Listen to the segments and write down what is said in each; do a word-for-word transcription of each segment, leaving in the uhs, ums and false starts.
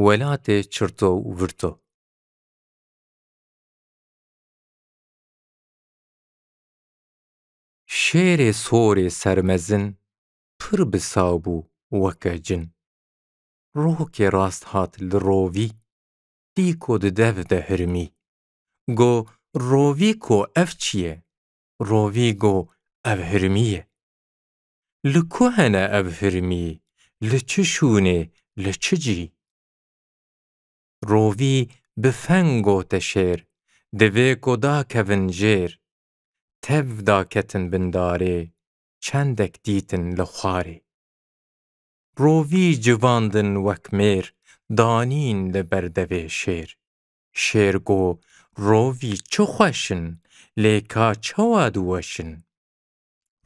Welatê çirto û virto. Şêrê sorê sermezin pir bi saw bû weke cin. Rokê rast hat li rovî, dîko di dev de hirmî. Go, "Rovî ko, ev çi ye?" Rovî go, "Ev hirmî ye." "Li ku hene ev hirmî? Li çi şûnê, li çi cî?" Rovî bi feng gote şêr, "Divê ku dakevin jêr." Tev daketin bin darê, çendek dîtin li xwarê. Rovî civandin wek mêr, danîn li ber devê şêr. Şêr go, "Rovî çi xweş in, lê ka çawa diweşin?"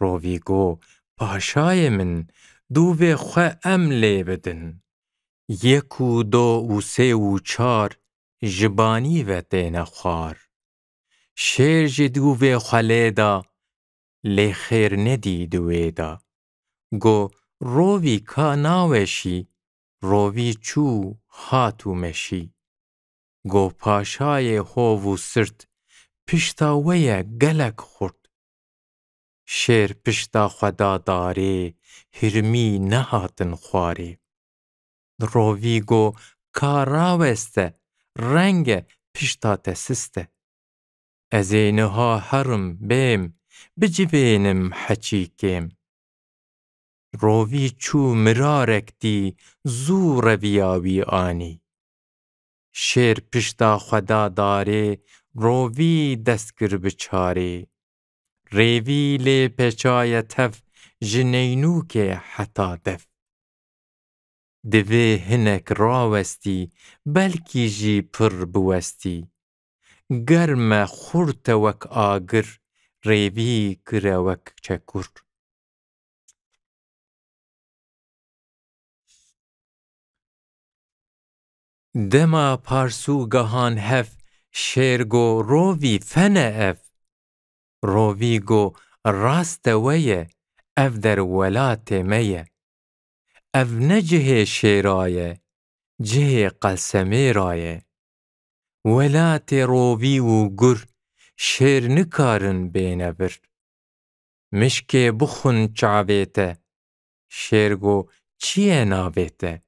Rovî go, "Paşayê min, dûvê xwe em lê bidin. Yek û do û sê û çar ji banî ve têne xwar." Şêr jî dûvê xwe lê da, lê xêr nedî di wê de. Go, "Rovî ka naweşî?" Rovî çû, hat û meşî. Go, "Paşayê hov û sirt, pişta we ye gelek xurt." Şêr pişta xwe da darê, hirmî nehatin xwarê. Rovî go, "Ka raweste, renge pişta te sist e. Ez ê niha herim bêm, bicivênim heçî kêm." Rovî çû mirarek dî, zû reviya wî anî. Şêr pişta xwe da darê, rovî dest kir bi çarê. Rêvî lê peçaye tev, ji neynûkê heta dev. Divê hinek rawestî, belkî jî pir biwestî. Germ e, xurt e wek agir, rêvî kir e wek çekur. Dema parsû gehan hev, şêr go, "Rovî fene ev." Rovî go, "Rast e we ye, ev der welatê me ye. Ev ne cihê şêra ye, cihê qelsemêra ye. Welatê rovî û gur, şêr nikarin bêne vir. Mişkê bixwin çavê te." Şêr go, "Çi ye navê te?"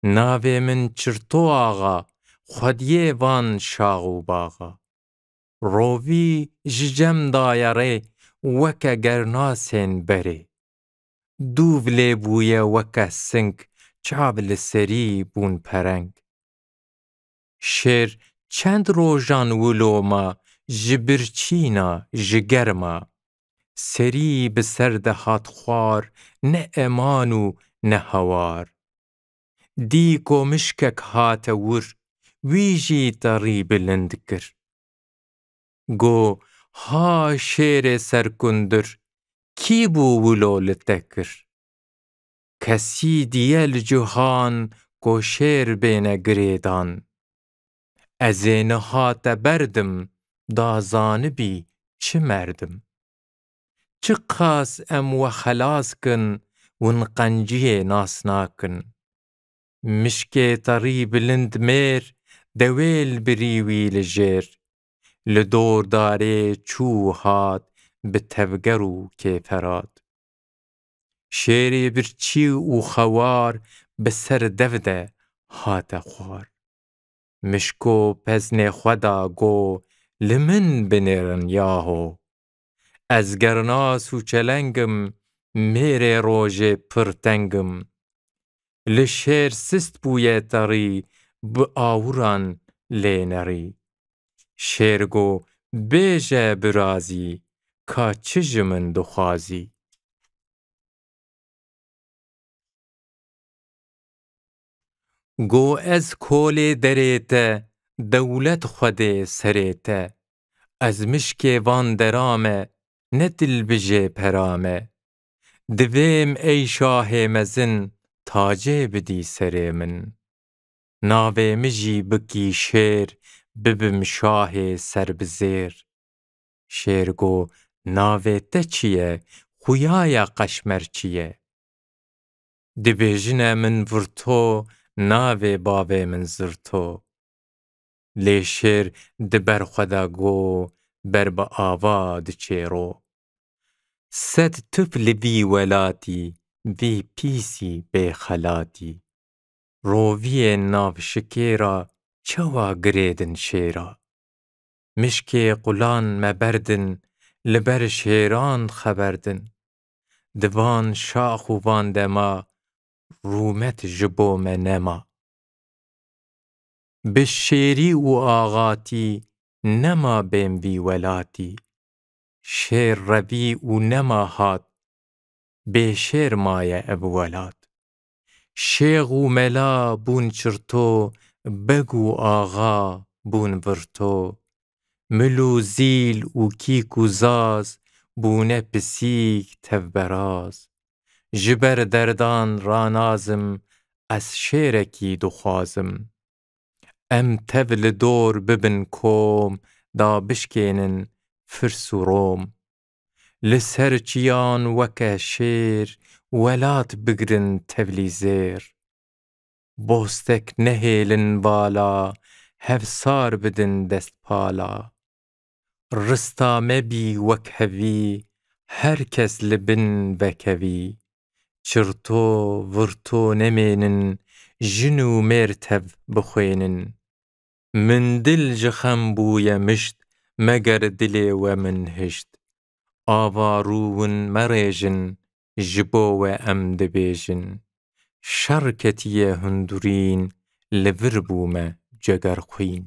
"Navê min Çirto Axa, xwediyê van şax û baxa. Rovî ji cem daye rê, weke gernasên berê. Dûv lê bûye weke sing, çav li serî bûn pereng." Şêr çend rojan wilo ma, ji birçîna, ji germa. Serî bi ser de hat xwar, ne eman û ne hawar. Dî ku mişkek hate wir, wî jî terî bilind kir. Go, "Ha şêrê serkundir, kî bû wilo li te kir? Kesî diye li cihan ku şêr bêne girêdan. Ez ê niha te berdim, da zanibî çi merdim. Çiqas em we xelas kin, win qenciyê nas nakin. Mişkê terî bilind mêr, dewêl birî wî li jêr. Li dor darê çû hat, bi tevger û kêferat. Şêrê birçî û xewar bi ser dev de hate xwar. Mişko peznê xwe da go, li min binêrin yaho. Ez gernas û çeleng im, mêrê rojê pir teng im. Li şêr sist bûye terî, bi awiran lê nerî." Şêr go, "Bêje birazî, ka çi ji min dixwazî?" Go, "Ez kolê derê te, dewlet xwedê serê te. Ez mişkê van dera me, ne dilbijê pera me. Divêm ey şahê mezin, tacê bidî serê min. Navê min jî bikî şêr, bibim şahê serbizêr." Şêr go, "Navê te çi ye? Xuya ya qeşmer çi ye?" "Dibêjine min vir to, navê bavê min Zirto. Lê şêr di ber xwe de go, ber bi ava diçêro. Sed tuf li vî welatî, vî pîsî bêxelatî. Roviyên nav şikêra çawa girêdin şêra? Mişkê qulan me berdin, li ber şêran xeber din. Di van şax û van dema rûmet ji bo me nema. Bi şêrî û axatî nema bên vî welatî. Şêr revî û nema hat, bêşêr maye ev welat. Şêx û mela bûn çirto, beg û axa bûn virto. Mil û zîl û kîk û zaz bûne pisîk tevberaz. Ji ber derdan ranazim, ez şêrekî dixwazim. Em tev li dor bibin kom, da bişkênin firs û rom. Li ser çiyan weke şêr, welat bigrin tevlî zêr. Bostek nehêlin vala, hevsar bidin destpala. Rista me bî wek hevî, her kes li bin vekevî. Çirto, virto nemênin, jin û mêr tev bixwênin. Min dil ji xem bûye mişt, meger dilê we min hişt. Ava rûwin merêjin, ji bo we em dibêjin. Şer ketiye hundurîn, li vir bûme cegerxwîn.